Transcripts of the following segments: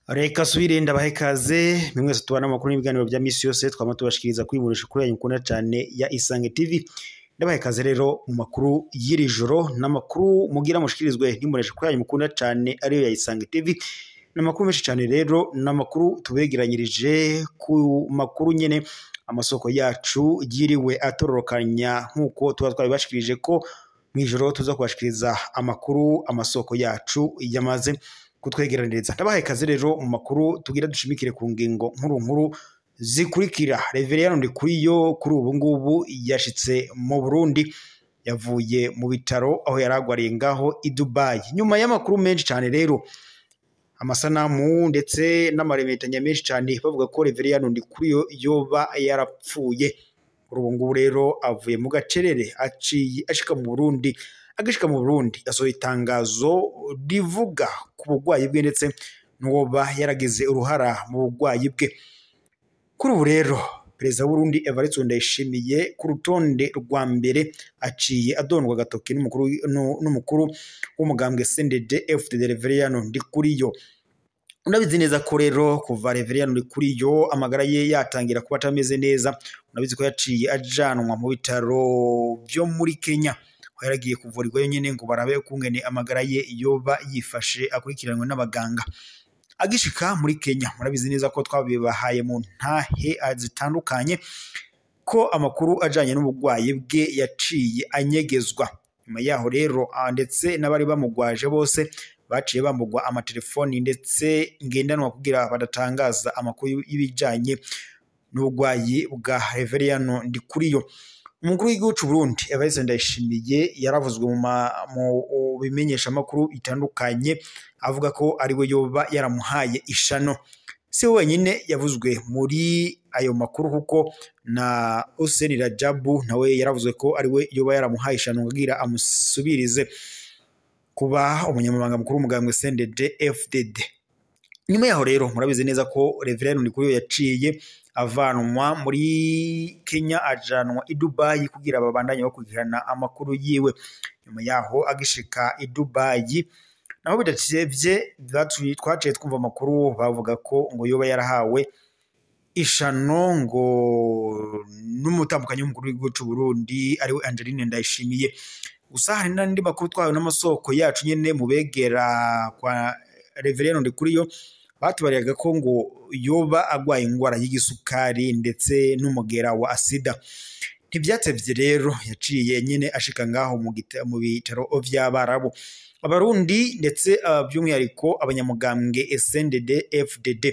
Reka subire ndabahe ikaze mwe mwese tubana amakuru n'ibiganiro bya misi yose twama tubashikiriza kuri muresha kuri yanyu mukunda cyane ya Isange TV. Ndabahe ikaze rero mu makuru y'iri joro n'amakuru mugira mushikirizwe n'imbonesha kuri yanyu mukunda cyane ariyo ya Isange TV. N'amakuru menshi cyane rero n'amakuru tubegeranyirije ku makuru nyene amasoko yacu yiriwe atororokanya nkuko tuba twabibashikirije ko mw'ijoro tuza kubashikiriza amakuru amasoko yacu yamaze kutwegeraniriza. Ndabahaye ikaze rero mu makuru tugira dushimikire ku ngingo nkuru nkuru zikurikira. Reveriyano Ndikuriyo kuri ubu ngubu yashitse mu Burundi, yavuye mu bitaro aho yaragwariye ngaho i Dubai. Nyuma y'amakuru menshi cyane rero, amasanamu ndetse n'amaremetanya menshi cyane bavuga ko Reveriyano Ndikuriyo yoba yarapfuye. Kuri ubu ngubu rero avuye mu gacerere aciye ashika mu Burundi. Agishika mu Burundi asohoye itangazo rivuga ku burwayi bwe ndetse n'uwoba yaragize uruhara mu burwayi bwe. Kuri ubu rero Perezida w'Uburundi Evariste Ndayishimiye ku rutonde rwa mbere aciye adondwa agatoki n'umukuru w'umugambwe CNDD FDD Reveriyano Ndikuriyo. Unabizi neza ko rero kuva Reveriyano Ndikuriyo amagara ye yatangira kuba atameze neza, unabizi ko yaciye ajanwa mu bitaro byo muri Kenya aho yaragiye kuvurirwayo nyene ngo barabe ukungene amagara ye yoba yifashe akurikiranwe n'abaganga. Agishika muri Kenya murabizi neza ko twabibahaye mu ntahe zitandukanye ko amakuru ajanye n'uburwayi bwe yaciye anyegezwa. Nyuma yaho rero ndetse n'abari bamugwaje bose baciye bamugwa amatelefoni ndetse ngendanwa kugira badatangaza amakuru y'ibijanye n'uburwayi bwa Reveriyano Ndikuriyo. Umukuru w'igihugu c'u Burundi Evariste Ndayishimiye yaravuzwe mu bimenyeshamakuru bitandukanye avuga ko ariwe yoba yaramuhaye ishano. Si we wenyine yavuzwe muri ayo makuru kuko na Hussein Rajabu nawe yaravuzwe ko ariwe yoba yaramuhaye ishano kugira amusubirize kuba umunyamabanga mukuru w'umugambwe CNDD FDD. Nyuma yaho rero murabizi neza ko Reveriyano Ndikuriyo yaciye avanwa muri Kenya ajanwa i Dubai kugira babandanye bakurikirana amakuru yiwe. Nyuma yaho agishika i Dubai naho bidatevye twaciye twumva amakuru bavuga ko ngo yoba yarahawe ishano ngo n'umutambukanyi w'umukuru w'igihugu c'u Burundi ariwe Angeline Ndayishimiye. Gusa hari n'andi makuru twahawe n'amasoko yacu nyene mu begera kwa Reveriyano Ndikuriyo batubariyaga ko ngo yoba agwaye ingwara y'igisukari ndetse n'umugera wa asida. Ntivyatevye rero yaciye nyene ashika ngaho mu bitaro vy'Abarabu. Abarundi ndetse by'umwihariko abanyamugambwe SNDD FDD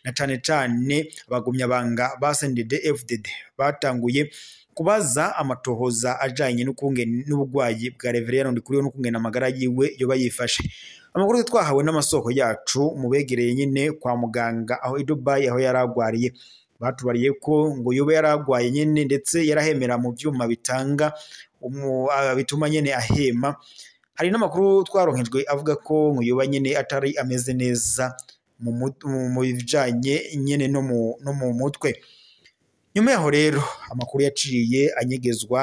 na cane cane abagumyabanga ba SNDD FDD batanguye kubaza amatohoza ajanye n'ukungene n'uburwayi bwa Reveriyano Ndikuriyo n'ukungene amagara yiwe yoba yifashe. Amakuru twahawe n'amasoko yacu mu begereye nyene kwa muganga aho i Dubai aho yaragwariye, batubariye ko ngo yoba yaragwaye nyene ndetse yarahemera mu vyuma bitanga bituma nyene ahema. Hari n'amakuru twaronkejwe avuga ko ngo yoba nyene atari ameze neza mu bijanye nyene no mu mutwe. Nyuma yaho rero amakuru yaciye anyegezwa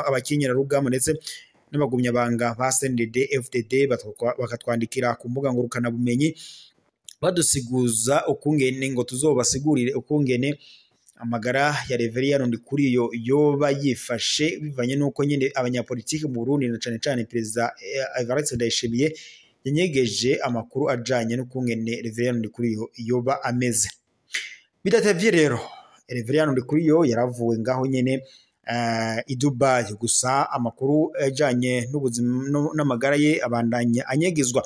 abakenyerarugamba ndetse n'abagumyabanga ba CNDD FDD bakatwandikira ku mbuga ngurukanabumenyi badusiguza ukungene ngo tuzobasigurire ukungene amagara ya Reveriyano Ndikuriyo yoba yifashe bivanye n'uko nyene abanyapolitiki mu Burundi na cane cane Perezida Evariste Ndayishimiye yanyegeje amakuru ajanye n'ukungene Reveriyano Ndikuriyo yoba ameze. Bidatevye rero Reveriyano Ndikuriyo yaravuwe ngaho nyene i Dubai, gusa amakuru ajanye n'ubuzima n'amagara ye abandanya anyegezwa.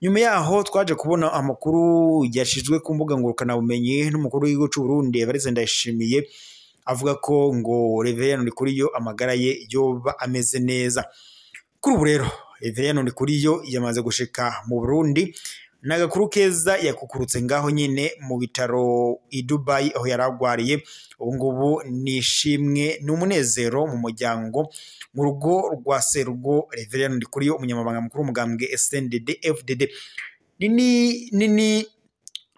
Nyuma yaho twaje kubona amakuru yashizwe ku mbuga ngurukanabumenyi n'umukuru w'igihugu c'u Burundi Evariste Ndayishimiye avuga ko ngo Reveriyano Ndikuriyo amagara ye yoba ameze neza. Kuri ubu rero Reveriyano Ndikuriyo yamaze gushika mu Burundi n'agakuru keza yakukurutse ngaho nyene mu bitaro i Dubai aho yaragwariye. Ubu ngubu ni ishimwe n'umunezero mu muryango mu rugo rwa Serugo Reveriyano Ndikuriyo umunyamabanga mukuru w'umugambwe SNDD FDD. Nini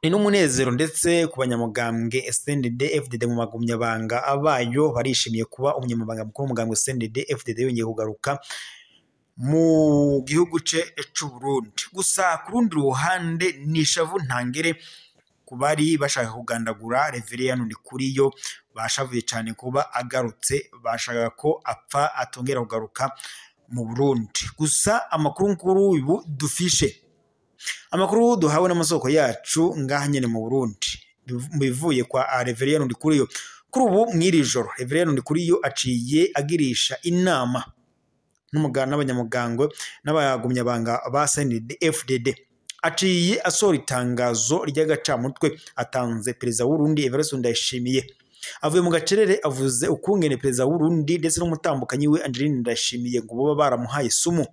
Ni n'umunezero ndetse ku banyamugambwe SNDD FDD mu magumyabanga abayo barishimiye kuba umunyamabanga mukuru w'umugambwe SNDD FDD yongeye kugaruka mu gihugu ce c'u Burundi. Gusa ku rundi ruhande ni ishavu ntangere ku bari bashaka kugandagura Reverien Ndikuriyo, bashavuye cyane kuba agarutse, bashaka ko apfa atongera kugaruka mu Burundi. Gusa amakuru nkuru ubu dufishe, amakuru duhawe n'amasoko yacu ngaha nyene mu Burundi bivuye kwa Reverien Ndikuriyo, kuri ubu mw'iri joro Reverien Ndikuriyo aciye agirisha inama n'abanyamugangwe n'abagumyabanga ba SNDD FDD, aciye asohora itangazo ry'agacamutwe atanze perezida w'Urundi Evariste Ndayishimiye. Avuye mu gacerere avuze ukungene perezida w'Urundi ndetse n'umutambukanyi we Angeline Ndayishimiye ngo baba baramuhaye isumu.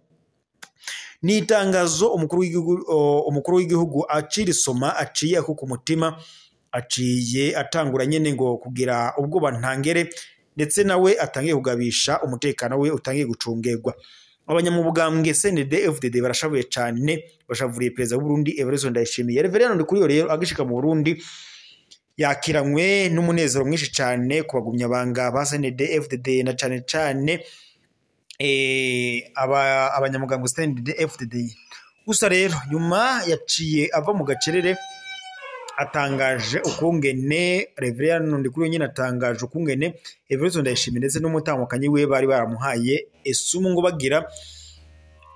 Ni itangazo umukuru w'igihugu acirisoma aciye ako ku mutima, aciye atangura nyene ngo kugira ubwoba ntangere, ndetse nawe atangiye kugabisha umutekano we utangiye gucungerwa. Abanyamubugambwe SNDD FDD barashavuye cyane, bashavuriye perezida w'Uburundi Evariste Ndayishimiye. Reverien Ndikuriyo rero agishika mu Burundi yakiranywe n'umunezero mwinshi cyane ku bagumyabanga ba SNDD FDD na cyane cyane abanyamugambwe SNDD FDD. Gusa rero nyuma yaciye ava mu gacerere atangaje ukungene Reverien Ndikuriyo nyine atangaje ukungene Evariste Ndayishimiye ndetse n'umutambukanyi we bari baramuhaye isumu ngo bagira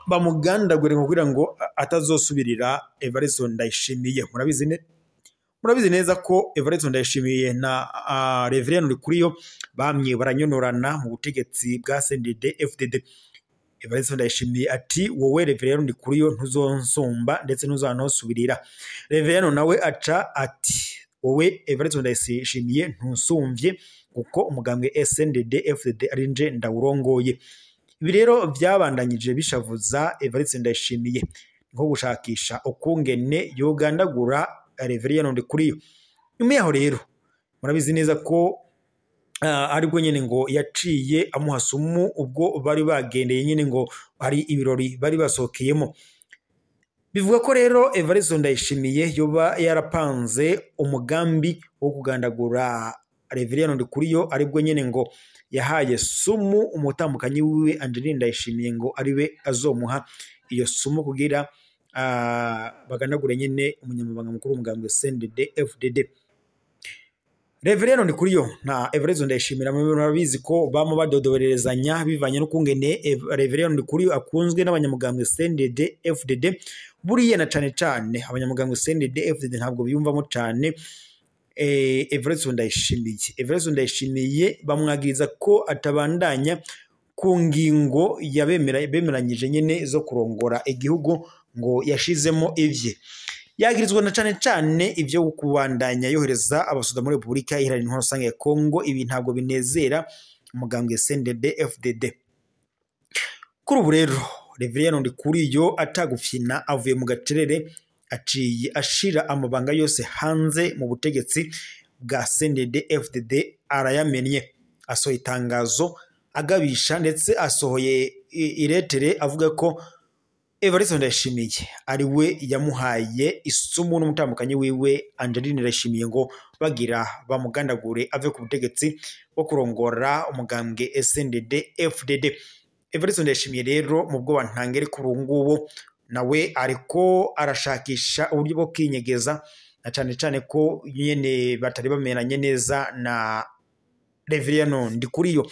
bamugandagure kugira ngo atazosubirira Evariste Ndayishimiye. Murabizi neza ko Evariste Ndayishimiye na Reverien Ndikuriyo bamye baranyonorana mu butegetsi bwa SNDD FDD. Evariste Ndayishimiye ati wowe Reverien Ndikuriyo ntuzonsumba ndetse ntuzanonsubirira. Reverien nawe aca ati wowe Evariste Ndayishimiye ntusumvye kuko umugambwe SNDD FDD ari nje ndawurongoye. Ibi rero byabandanyije bishavuza Evariste Ndayishimiye nko gushakisha ukungene yogandagura Reverien Ndikuriyo. Nyuma yaho rero murabizi neza ko aribwo nyene ngo yaciye amuha sumu ubwo bari bagendeye nyene ngo hari ibirori bari basohokeyemo. Bivuga ko rero Evariste Ndayishimiye yoba yarapanze umugambi wo kugandagura Reverien Ndikuriyo, aribwo nyene ngo yahaye sumu umutambukanyi wiwe Angeline Ndayishimiye ngo ariwe azomuha iyo sumu kugira bagandagure nyene umunyamabanga mukuru w'umugambwe SNDD FDD. Reverien Ndikuriyo na Evariste Ndayishimiye murabizi ko bama badodoberezanya bivanye n'ukungene Reverien Ndikuriyo akunzwe n'abanyamugambwe SNDD FDD. Buriya na cane cane abanyamugambwe SNDD FDD ntabwo biyumvamo cane Evariste Ndayishimiye. Evariste Ndayishimiye bamwagiriza ko atabandanya ku ngingo bemeranyije nyene zo kurongora igihugu ngo yashizemo ivye. Yagirizwa na cane cane ivyo kubandanya yohereza abasoda muri Republika Iharanira Intwaro Rusange ya Kongo. Ibi ntabwo binezera umugambwe SNDD FDD. Kuri ubu rero Reverien Ndikuriyo atagufyina avuye mu gacerere aciye ashira amabanga yose hanze mu butegetsi bwa SNDD FDD arayamennye. Asohoye itangazo agabisha ndetse asohoye iretere avuga ko Evariste Ndayishimiye ari we yamuhaye isumu n'umutambukanyi wiwe Angeline Ndayishimiye ngo bagira bamugandagure ave ku butegetsi bwo kurongora umugambwe SNDD FDD. Evariste Ndayishimiye rero mu bwoba ntangere kuri ubu ngubu nawe ariko arashakisha uburyo bwo kwinyegeza, na cane cane ko nyene batari bamenanye neza na Reverien Ndikuriyo.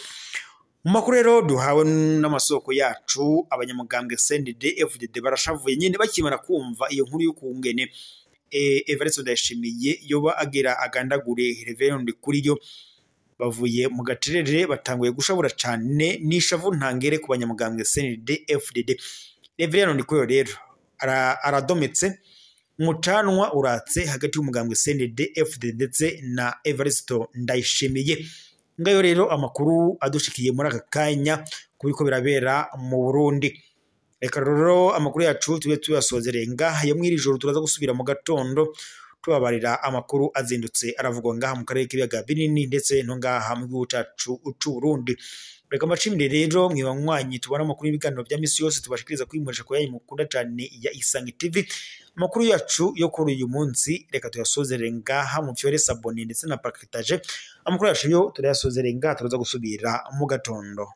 Mu makuru rero duhawe n'amasoko yacu, abanyamugambwe SNDD FDD barashavuye nyene bakimara kumva iyo nkuru y'ukungene Evariste Ndayishimiye yoba agira agandagure Reverien Ndikuriyo. Bavuye mu gacerere batanguye gushabura cane n'ishavu ntangere ku banyamugambwe SNDD FDD. Reverien Ndikuriyo rero aradometse, umucanwa uratse hagati y'umugambwe SNDD FDD ndetse na Evariste Ndayishimiye. Ngayo rero amakuru adushikiye muri aka kanya kubiko birabera mu Burundi. Reka rero amakuru yacu tube tuyasozereye ngaha yo mw'iri joro, turaza gusubira mu gatondo Tubabarira amakuru azindutse aravugwa ngaha mu karere k'ibiyaga binini ndetse no ngaha mu gihugu cacu c'u Burundi. Reka mbashimire rero mwibanywanyi tubona amakuru y'ibiganiro bya misi yose tubashikiriza kwimurisha ku yanyu mukunda cane ya Isange TV. Amakuru yacu yo kuri uyu munsi reka tuyasozere ngaha, mu fyore sabone ndetse na partage. Amakuru yacu yo turayasozere ngaha, turaza gusubira mu gatondo.